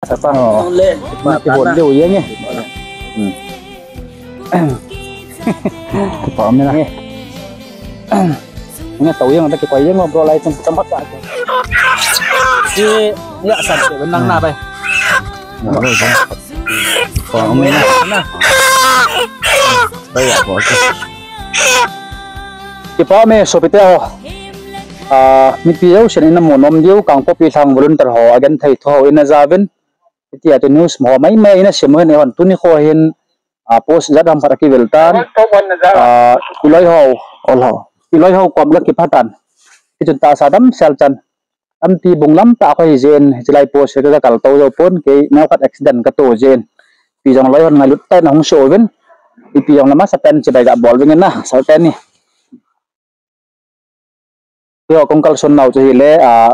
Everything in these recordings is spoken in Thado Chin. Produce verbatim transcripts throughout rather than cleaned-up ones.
Tapa. Oh. Na kibol diu jeng e. Hmm. Kipa um e na. Nge. Nge tao jeng, ta kikoi jeng, bro, lai cham cham phat ta. Ki, ya san te nang na bai. Kipa um e na. Na. Bai ya ko. Kipa um e, sopite ho. Ah, mipi jousen ina mu nom diu, Kangpokpi lhang volunteer ho, agenthei thu ho ina jauvin. Hitia chu news mo mai mai ina sim u hin, eihon tuni kho hin, ah, post jat ham khat akivel tan. Ah, iloi ho, ol ho. Iloi ho kom ga kipha tan. Hichun tahsa damsel chan. Lampi bung lam tah kho hijeh in, hichelai post hi ka kal tou jou pon, kei neo khat accident ka to jeh in. Ipi jong loi hon ngailut tah in ahung soh uvin. Ipi jong le masapen chibai ga bol uvin na, sopite ni. Keiho kong kalson nau chu hile, ah,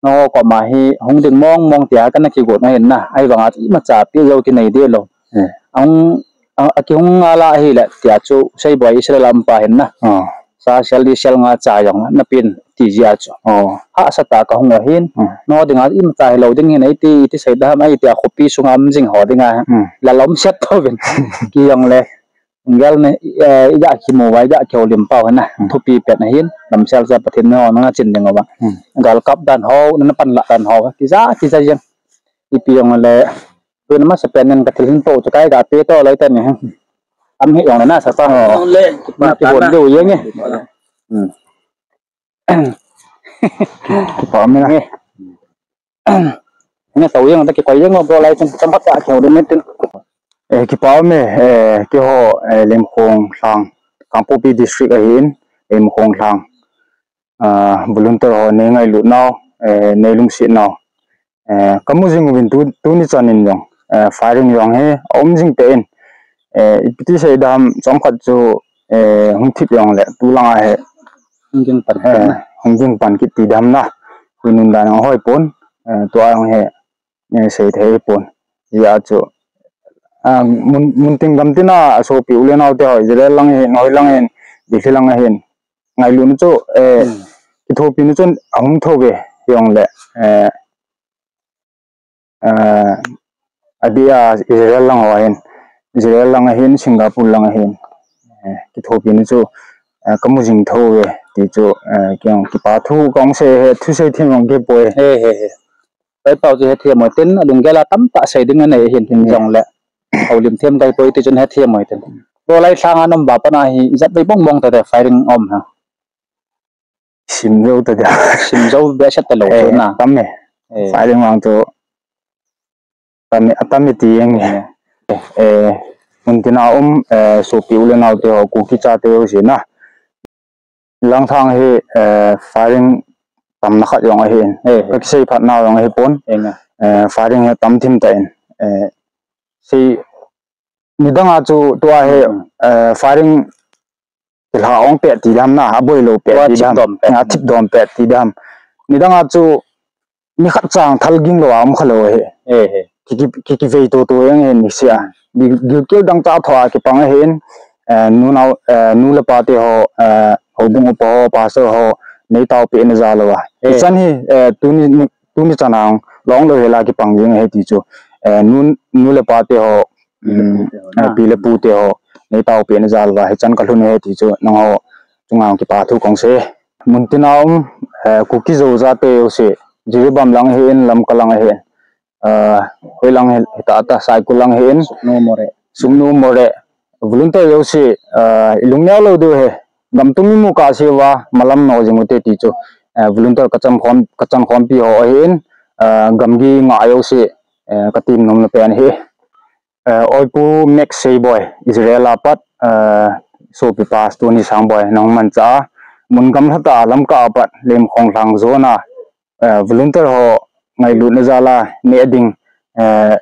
nangho koma hi hung ding mong mong tia kana kigon ahin na. Ahivanga chu imacha pe jou kinei ding lou. Hmm. Ahung, a, akihung ngal a ahile tia chu Seiboi Israel a um pa hin na. Ah. Sa sel di sel nga cha jong na pen ti jeh a chu. Oh. Hahsa tah a kahung u ahin. Hmm. Nangho dinga imacha hilou ding hin, eiti, iti sei dam, eiti a khopi sunga um jing ho dinga. Hmm. Lalom set tou vin. Kei jong le. Gel ne, eh, iga kimu uva, iga kihoulim pau hina. Hmm. Thupi pet na hin, damsel cha Pathen in nangho na chin ding uva. Hmm. Gal kap dan ho, na pan lah dan ho, kija, kija jeng. Ipi jong le, tuna masapen in ka thil hin po chu kei ga pe to loi teni. Am hi jong le na sa pa. Oh. Jong le, na kibol diu jeng e. Hmm. Kipa um e na. Nge. Nge tao jeng, ta kikoi jeng, bro, lai cham cham phat ta, kihoulim tin. Eh, kipa um e, eh, keiho, eh, Lemkhong lhang, Kangpokpi district ahin, Lemkhong lhang. Ah, volunteer ho nei ngailut nau, eh, nei lungset nau. Eh, kamu jing uvin tu, tuni chan in jong, eh, firing jong hi aum jing tah in, eh, ipi ti sei dam, chomkhat chu, eh, hung thip jong le, tu lang a hi. Hung ging pan kit na. Eh, hung ging pan kit ti dam na. Hui nun dan jong hoi pon, eh, tua jong hi, eh, sei thei pon. Hijeh a chu, ah, mun, mun tin gam tin a, asopi u le nao te ho, Israel lang hin, hoi lang hin, Delhi lang hin. Ngailutna chu, eh, hmm, kithopina chun ahung tho ve, jong le, eh, eh, adeh a Israel lang ho ahin, Israel lang ahin, Singapore lang ahin, eh, kithopina chu, eh, kamu jing tho ve, ti chu, eh, kei jong kipa thu kahung sei e, thusei them jong kipoi. He, he, he. Pai pau chu hethem u hitin, alunggel a tamtah sei ding anei ahin, hin, hmm, jong le. Houlim them kei poi ti chun hethem u hitin. Bro, lai lhang a na um uva pat na hi, ijat vei mong mong tah tah firing um ha. Sim jou tah tah. Sim jou behseh talou, eh, chu na. Tam e. Eh. Firing vang chu. Tam e, atam e ti jeng e. Eh. Eh, mun tin a um, eh, sopi u le nao te ho, Kuki chate ho jouse na. Langthang hi, eh, firing tamna khat jong ahin. Eh, eh. Ka kisei phat nau jong ahi pon. Eh, nga. Eh, firing hi tam thim tah in. Eh, sei nidang a chu tua hi, hmm, eh, firing kilha ong pet ti dam na, aboi lou pet ti dam. Tua thip dom pet. Nga thip dom pet ti dam. Nidang a chu mi khat chang thal ging lou a um kha lou ahi. Eh, eh. Ki, ki, ki, kivei to to jeng ahi nise a. Gi-, gilkel dangchah tho a kipang ahin, eh, nu nao, eh, nu le pa te ho, eh, houbung upa ho, pastor ho, nei taopeh na jal uva. Eh. Hichan hi, eh, tuni, tuni chan a long lou hel a kipang jeng ahi ti chu. Eh, nu, nu le pa te ho, pi le pu te ho, eh, pi le pu te ho, nei taopeh na jal uva. Hichan ka lhun ahi ti chu, nangho chunga kipa thu kahung sei. Mun tin a um, eh, Kuki Zo jat te jouse, Jiribam lang ahin, Lamka lang ahin. Ah, hoi lang hi, hita ta, Saikul lang hin. Sugnu Moreh. Sugnu Moreh. Volunteer jouse, ah, ilung neo lou diu ahi. Gam tum imu kah seh uva, malam nao jing ute ti chu. Ah, volunteer kachan khom, kachan khompi ho ahin, ah, gamgi ngah jouse, ah, katem nom na pen ahi. Ah, Oipu Max Seiboi, Israel a pat, ah, sopi pa Tony Sangboi, nahung manchah a. Mun gamlha tah a Lamka a pat, Lemkhong lhang zone a, eh, volunteer ho ngailutna jal a neh ding, eh,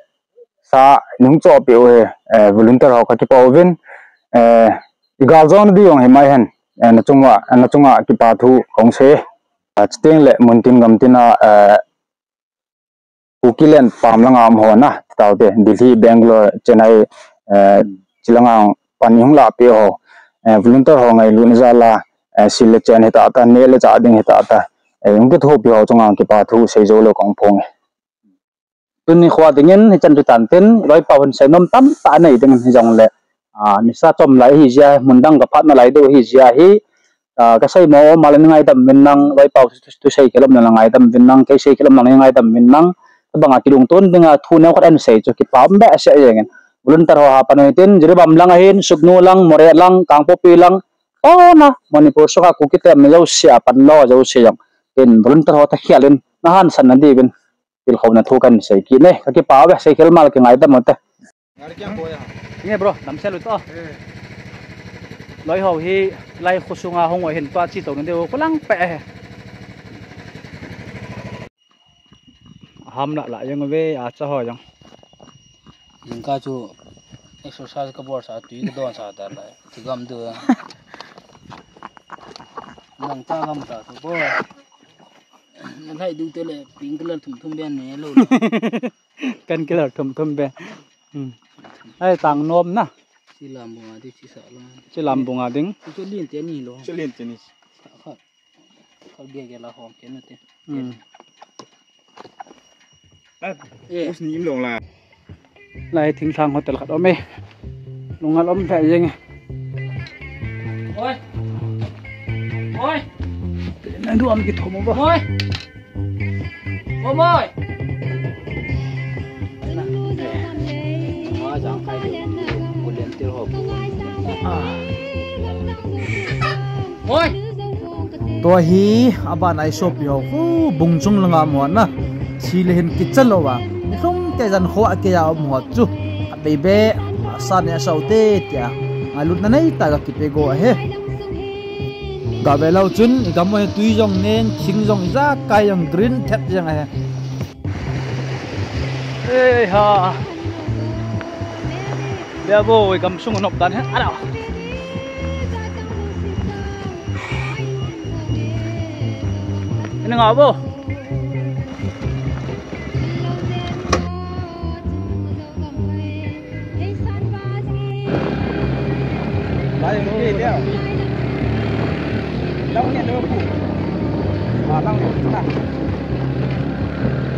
sa nung choh peh u hi, eh, volunteer ho ka kipah uvin, eh, i gal jona ding jong hi mai hen, eh, na chunga, na chunga kipa thu kong sei. Eh, chuteng le mun tin gam tin a, eh, Kuki len pam langa um ho na, titaute, Delhi, Bangalore, Chennai, eh, chilanga pan i hung lah peh ho, eh, volunteer ho ngailutna jal a, eh, sil le chen hita ta, neh le chah ding hita ta, eh, hung kithopi ho chunga kipa thu sei jou lou kong phong e. Tuni khoa dingin hichan chu tan tin, loipau hin seinom tamtah anei dingin hijongle, ah, nisa chom lai ahi jeh a, mun dang kaphat nalai diu ahi jeh a hi, ah, kasei mo, malen ngaidam uvin lang, loipau thu, thu, thu sei khel um nala ngaidam uvin lang, kei sei khel um nala ngaidam uvin lang, tabanga kilungton dinga thu neokhat ahin sei chu kipa um behseh jengin. Volunteer ho ha pan u hitin, Jiribam lang ahin, Sugnu lang, Moreh lang, Kangpokpi lang, Tuna Manipur sunga Kuki te um jouse a pan lou jouse jong, tin volunteer ho toh khel in nahansan nadiuvin tilkhouna thu kahin sei kit e, kakipah uve, sei khel mal kingaidam ute. Nge bro, damsel u to. Loi ho hi lai khosunga hung u hin tua chi tou nadiu kholang pe he. Ham la la jong ve, acha ho jong. Jingkah chu exercise kabol sa, tui kadon sa ta lai. Thigam tu. Nang cha gam ta tu bo. Nalhai diu tele pink color thum thum ben ne lo. Kan color thum thum ben. Hmm. Ai tang nom na. Chilam bunga ding, chisa la. Chilam bunga ding. Chu lin te ni lo. Chu lin te ni. Sa khat. Kha ge ge la hom ken te. Hmm. Eh. Us ni im long la. Lai thinglhang hotel khat um e. Lunghel um lheh jeng e. Oi. Oi. Nadu am kithom uva. Oi. Oi, moi. Oi. Tua hi, abana i sopi ho, khu bung chung langa um hon na. Chi le hin kicha lou a. Ni lhum te jan kho a kei a um hon chu. Abei be, asa ne asau te tia. Ngailutna nei ta ka kipe go ahi. Ka ve lou chun, i gam u hi tui jong neng, thing jong ijakai jong green thet jeng ahi. Ei ha. Lebo, i gam sung nop dan he. Ara. Ini ngabo.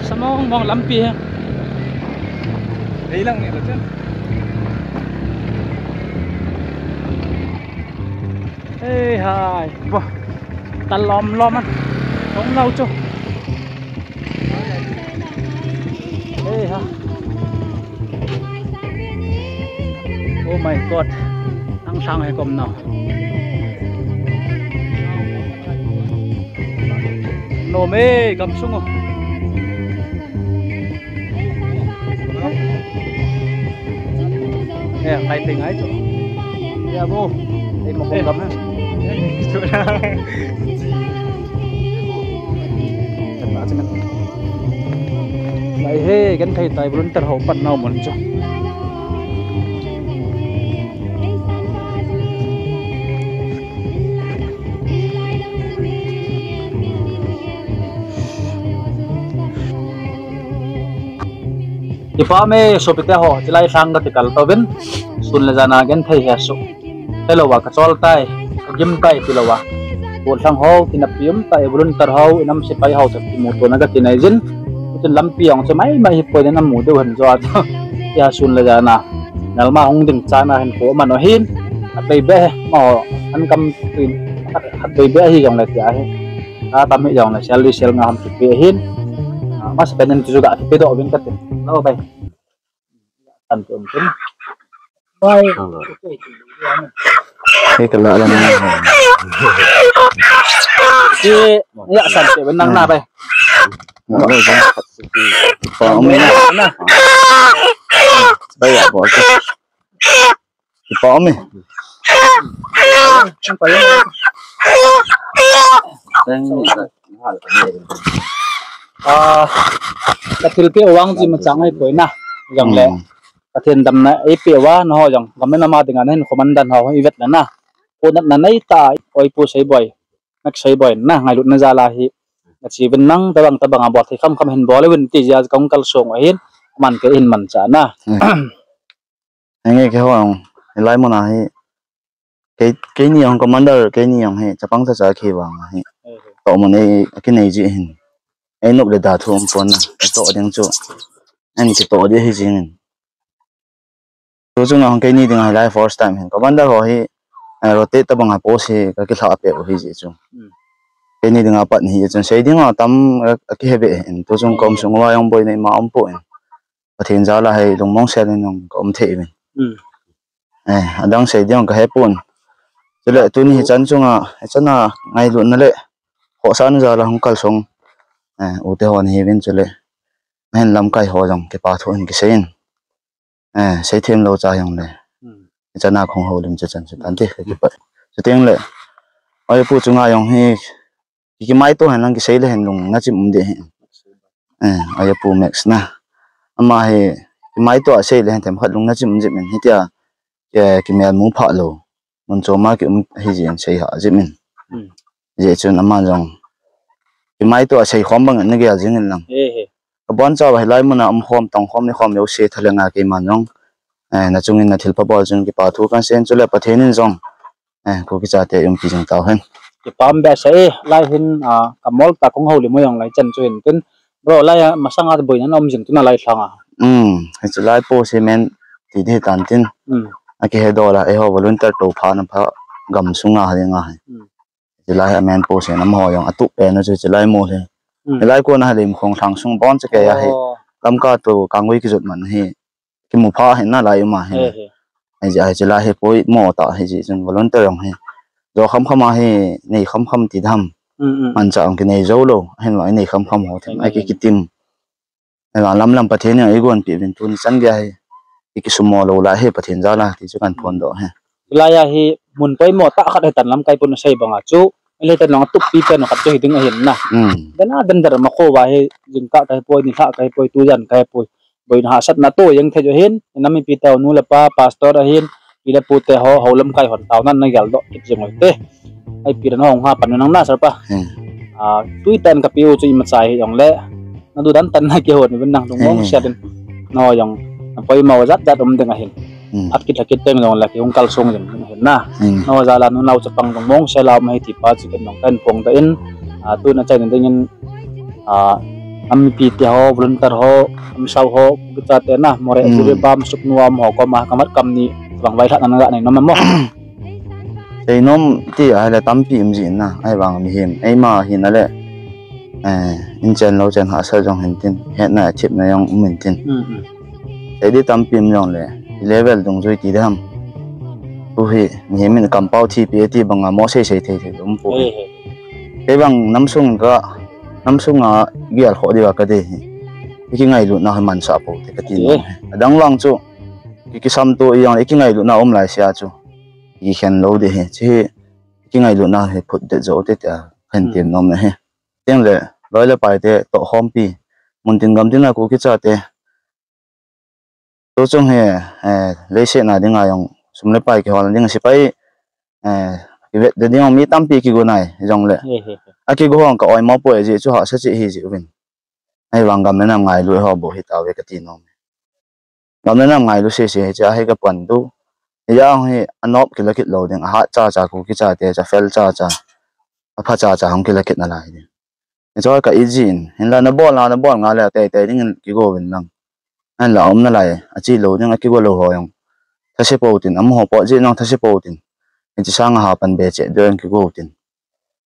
Samong mong lampi he. Ei lang ne lo chen. Ei hai. Bo. Ta lom lom an. Tong lau chu. Ei ha. Oh my God. Ang sang he kom nau. Nom e, gam sung u. Eh, kai te ngai chu. Ya bo. Ei mo kom gam ha. Lai he, kan thei tai volunteer ho pan nau mon chu. Kipa me sopite ho, chilai sang kati kal tovin, sun le jana genthei hesoh. Hello, a kachol tai, kagim tai tilou a. Gollhang ho, kinapi um tai, volunteer ho, inam sepai ho, kimuto na kati nai jin. Chun lampi jong chu maimai hipoi, namu diu hen jo a chu. Tia sun le jana. Nalma hung ding chana hin ko man u hin. Abei be, mo, an kam tuin. Abei be hi jong le tia hi. Atam hi jong le, sel li sel nga ham kipe hin. Ah, masa pen in chu ga kipe doh vin kati. Lo bai. An tum tum. Bai. Hei ka la la na. Ye, ya san te nang na bai. Na bai ja. Pa um na. Na. Bai ya bo. Kipa um e. Ah, ka thilpeh u vang chi machang ahipoi na. Jong le. Hmm. Pathen damna eipeh uva, nangho jong. Gam le nam a dinga nahin khoman dan ho, i vet le na. Ko natna nei ta, oi pu Seiboi. Nak Seiboi na, ngailutna jal a hi. Na chi vin nang, tabang tabang a bol thei kham kham hin bol uvin ti jeh a kong kalsong u ahin. Aman kei hin manchah na. Hmm. Henge keiho jong, hilai mun a hi, kei, keini jong commander, keini jong hi, chapang chacha kei vang hi. Tohmun ei, akinei ji hin. Ei nop le da thu um pon na, ei toh ding chu. An kitoh di hi jingin. Tu chunga hung keini dinga hilai first time hin. Commander ho hi, eh, rotate tabanga post hi kakilha peh u hi ji chu. Hmm. Keini dinga pat hi chun sei dinga tam a, akihe be hin. Tu chung kom sung uva jong boina ima um poi. Pathen jal a hi lungmong sel in jong ka um thei uvin. Hmm. Eh, adang sei ding kahe pon. Chule tuni hichan chunga, hichan a ngailutna le khohsahna jal a hung kalsong. Eh, u te ho nahiuvin chule. Ahin lamkai ho jong kipa thu hin kisei in. Eh, seithem lou cha jong le. Hmm. Hichan a kahung houlim chu chan chu tante ka kipa. Chuteng le. Oi pu chunga jong hi ki, kimaito hen lang kisei le hen lung nachim um ding hi. Eh, oi pu Max na. Ama hi kimaito a sei le hen themkhat lung nachim um jep in hitia, eh, kimelmu pha lou. Mun chom a ki um hi jin sei ha jep in. Hmm. Hijeh chun ama jong kimaito a sei khom bang in nagel jing in lang. He, he. Ka boncha uva hilai mun a um khom, tong khom, ni khom, jouse thalheng a keiman jong. Eh, nachungin nathilpha bol chun kipa thu kahin sei in chule Pathen in jong. Eh, Kuki chate umpi jing tau hen. Kipa um behseh e, lai hin, ah, ka mol ta kong houlim u jong lai chan chu hin tin. Bro, lai a masanga boina na um jing tuna lai lhang a. Hmm, hichu lai post hi men ti di tan tin. Hmm. Akihe dol a, eiho volunteer to pha na pha gam sunga ha dinga hi. Hmm. Chulai hi amen post hi amaho jong atup pen u chu chulai mol hi. Hmm. Hilai kona hi Limkhong lhang sung boncha kei a hi. Oh. Lamka to Kangui kijot man hi. Kimu pha hi nalai um a hi. He, he. Hijeh a hi chulai hi poimo tah hijeh chun volunteer jong hi. Jo kham kham a hi nei kham kham ti dam. Hmm, hmm. Manchah jong kinei jou lou. Ahin vang inei kham kham ho them. Amen. Ai ki kitim. Ela lam lam Pathen in eigonpeh uvin tuni chan gei a hi. I kisumo lou lai hi Pathen jal a ti chu kahin phondoh hi. Hilai a hi mun poimo tah khat hitan lamkai pon sei banga chu. Hilai tan long atup pi pen khat chu hi ding ahin na. Hmm. Dana dan dar ma kho va hi jingkah kahi poi, nilhah kahi poi, tujan kahi poi. Boina hahsatna to jeng thei jo hin, nam mipi te ho nu le pa, pastor ahin, pi le pu te ho, hou lamkai hon taona nagel doh kit jing u hite. Ai pi le nao hung ha pan nang na sir pa. Hmm. Ah, tui tan kapi u chu imacha hijongle. Nadu dan tan na kihon uvin nang lungmong sel in. Nao jong, na poimo jat jat um ding ahin. Hmm. Phat kit lha kit teng jongle kihung kalsong jing ding ahin na. Hmm. Nao jal a nunao chapang lungmong sel a um ahi ti pa chu ken jong kahin phongdoh in. Ah, tuna chaina dingin, ah, nam mipi te ho, volunteer ho, Lamsao ho, Kuki chate na, Moreh, Jiribam, Sugnu a um ho koma, kamat kamni, vang vailhahna naga nei nom em mo? Seinom ti ahile tampi um jin na, ahivang mihem, eima hina le, eh, in chen lou chen hahsa jong hin tin, hetna thepna jong um in tin. Hmm, hmm. Sei di tampi um jongle, level dungjui ti dam. Tu hi, mihem in kampao thipi ti banga mo sei sei thei thei um pu. He, he. Kei vang namsung ka, namsung a gel kho diu a kadei hi. I kingailutna hi mansah pou te kati nom hi. Adang vang chu, ki, kisam to i jong, i kingailutna um lai sia chu. I khen lou ding hi. Chi hi, i kingailutna hi phut det jou te tia, khen tem nom na hi. Teng le, loi le pai te, toh khompi. Mun tin gam tin a Kuki chate. Tu chung hi, eh, leiset na dinga jong, sum le pai kiholna ding, sepai, eh, kivet ding mi tampi kigo nai, jongle. He, he, he. Akigo hong ka oimo poi ji chu hahsa cheh hi ji uvin. Ahivang gam le nam ngailu ho bou hi tauve kati nom. Gam le nam ngailu sese hi cha hi ka pan tu. Hijeh a hi anop kila kit lou ding, ahat cha cha Kuki chate, cha fel cha cha. Apha cha cha hung kila kit nalai ding. Hiche ka ijin, hinla nabol na, nabol nga le, tei tei dingin kigo uvin lang. Hinla um nalai, achi lou ding, akigo lou ho jong. Thase pou tin, amaho pot jeh jong thase pou tin. Hiche sanga hapan be cheh ding kigo u tin.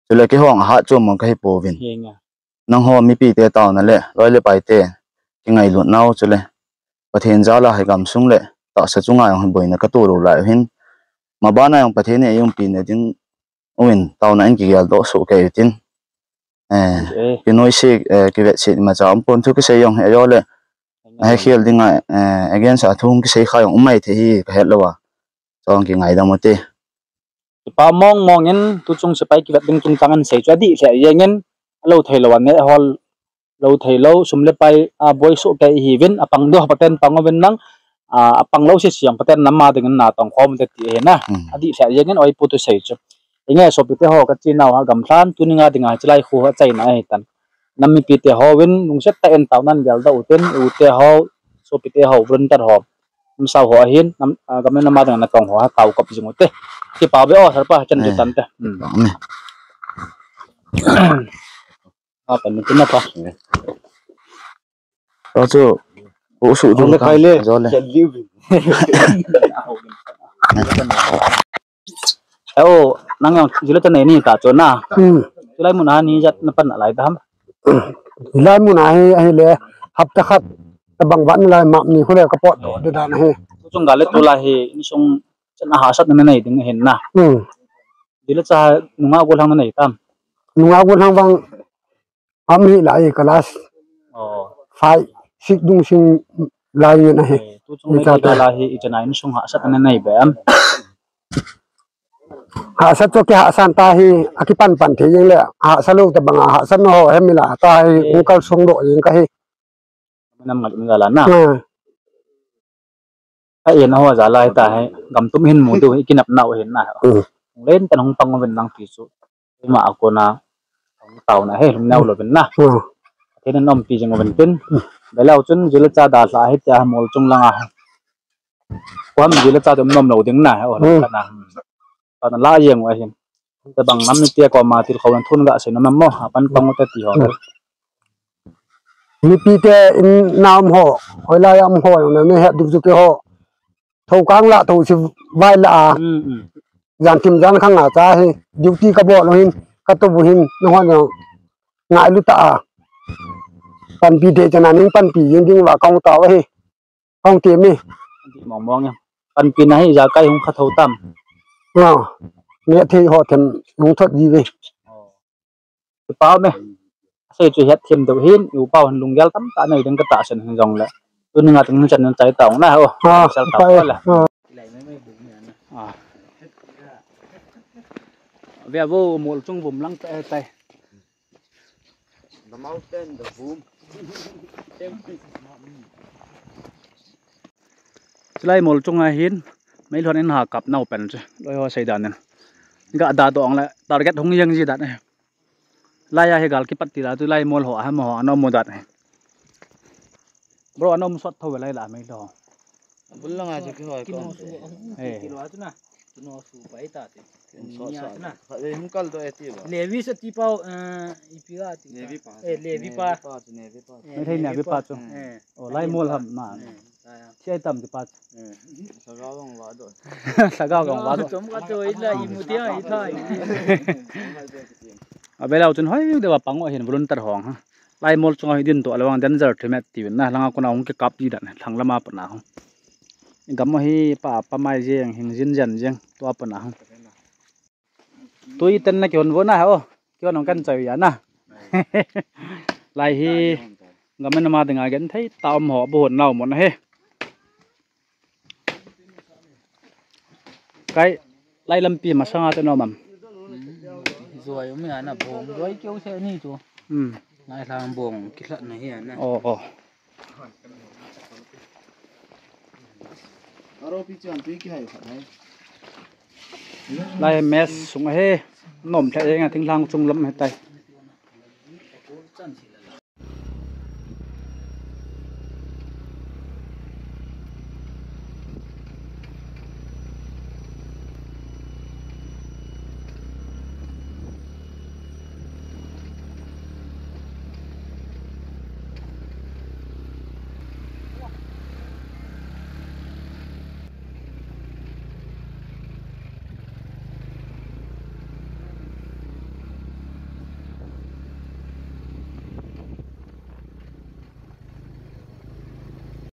Chule keiho ahat chom mong kahi pouvin. Nangho mipi te taona le, loi le pai te, kingailutna u chule. Pathen jal a hi gamsung le, tahsa chunga jong hi boina kato lou lai u hin. Mabana jong Pathen in eiumpi na ding, uvin, taona in kigel doh soh kei utin. Eh, kinoise, eh, kivetset imacha um pon thu kisei jong hi ajole. Ahe khel dinga, eh, against a thu hung kisei kha jong um mai thei hi kahet lou a. Chong kingaidam ute. Kipa mong mong in, tu chung sepai kivet ding kin chang in sei chu adih lheh jeng in, alou thei lou a neh hol lou thei lou, sum le pai a boi soh kei ihiuvin, apang ding ho paten pang uvin lang, a, apang lou sese jong paten nam a dingin natong khom ute ti ahi na. Hmm. Adih lheh jeng in oi pu thusei chu. Inge sopite ho kachenau ha gamlhan, tuni nga dinga hichelai khu achaina ahitan. Nam mipi te hovin, lungset tah in taona in geldoh utin, ute ho, sopite ho, volunteer ho. Lamsao ho ahin, nam, a, gam le nam a dinga natong ho ha, taokop jing ute. Kipa uve o, sir pa, chan chu tante. Hmm. Kipa uve. A, pan ute na pa. Tua chu, Usu ju le kai le. Jo le. Chel diu. Eh, o, nang jong jile ta nei ni ta chu na. Hmm. Chulai mun a ni jat na pan lai ta ham. Lai mun a hi, ahile, hapta khat, tabang vat lai map ni khule ka pot doh de dan ahi. Tu chung gal le tulai hi, insung chan a hahsat na nei ding ahin na. Hmm. Jile cha nunga gollhang na nei tam. Nunga gollhang vang, am hi lai class. Oh. Five, six dung sing lai na hi. Eh, tu chung ni le cha ta. Lai hi, i chan a insung hahsat na nei be am. Hahsa chu kihahsan ta hi, akipan pan thei jeng le, hahsa lou tabang a, hahsa na ho, hemi la ta hi, eh, hung kalsong doh jeng ka hi. Nam ngal um jal a na. Hmm. Ka en ho jal a hi ta hi, gam tum hin mu diu, i kinep nau hin na. Hmm. Len tan hung pang uvin nang ti chu. Ima a kona, hung tao na hi, lung neo lo vin na. Hmm. Pathen in umpi jing uvin tin. Hmm. Beleu chun, jile cha dalha hi tia mol chung lang a. Kuam jile cha dum nom lo ding na, o, hmm, kana. Kana la jeng u ahin. Tabang nam ni tia koma til khou nan thun ga sei nam mo, apan pang u te ti ho. Hmm. Mipi te in nam ho, hoilai am ho, na me het duk duk ke ho. Thou kang la, thou si vai la a. Hmm, hmm. Jan thim jan khang a cha hi, duty ka bol u hin, ka to bu hin, na hon jong. Ngai lu ta a. Panpi te chana ning panpi yin ding va kong ta va hi. Kong ti mi. Mong mong ya. Panpi na hi ja kai hung kha tho tam. Nga. Nge thei ho them hung thot ji ve. Oh. Pau me. Sei chu het them deu hin, u pau han lunggel tam ta nei ding ka ta sen hin jong le. Tu ni nga ting chan chai ta ong na ho. Ah, sel ta pa, pa la. Ah. Ah. Ve vo mol chung vum lang ta tai. The mountain, the boom. Chulai mol chunga hin, meilhon in ha kap nau pen chu, loi ho sei dan in. Ga da dong le, target hung jeng ji dan e. Lai a hi gal kipat ti la, chulai mol ho, ha mo ho, ano mo dan e. Bro, ano mo sot tho lai la, meilhon. Bul langa chu kihoi ko. Kino su, eh, kino chu na. Kino su pai ta te. Kino su na. Khat le hung kal doh e ti ba. Levi sa ti pau, eh, ipi ga ti. Levi pa. Eh, Levi pa. Levi pa chu, Levi pa. Eh, Levi pa chu. Eh. Oh, lai mol ham ma. Eh, ta ya. Thia tam ti pa chu. Eh. Saga vang va doh. Saga vang va doh. Chom ka to ila imu tia i thai. A beleu chun hoi deu a pang u hin volunteer hong ha. Lai mol chunga hi din to alawang danger thim e ti vin na, langa kona hung kikap ji dan, thlang lama pana hung. Gam hi pa, pa mai jeng, hing jin jan jeng, tua pana hung. Tui ten na kihon vo na, o, kihon hong kan choi ya na. Lai hi, gam na ma dinga gen thei, ta um ho, bu hon nau mon he. Kai, lai lampi masanga te nom am. Joi um ya na bong, joi keu se ni chu. Hmm. Lai lang bong, kilhat na hi ya na. Oh, oh. Aro pi chuan tui kihai khat hai. Lai mess sung he, nom thei nga thing lang chung lam he tai.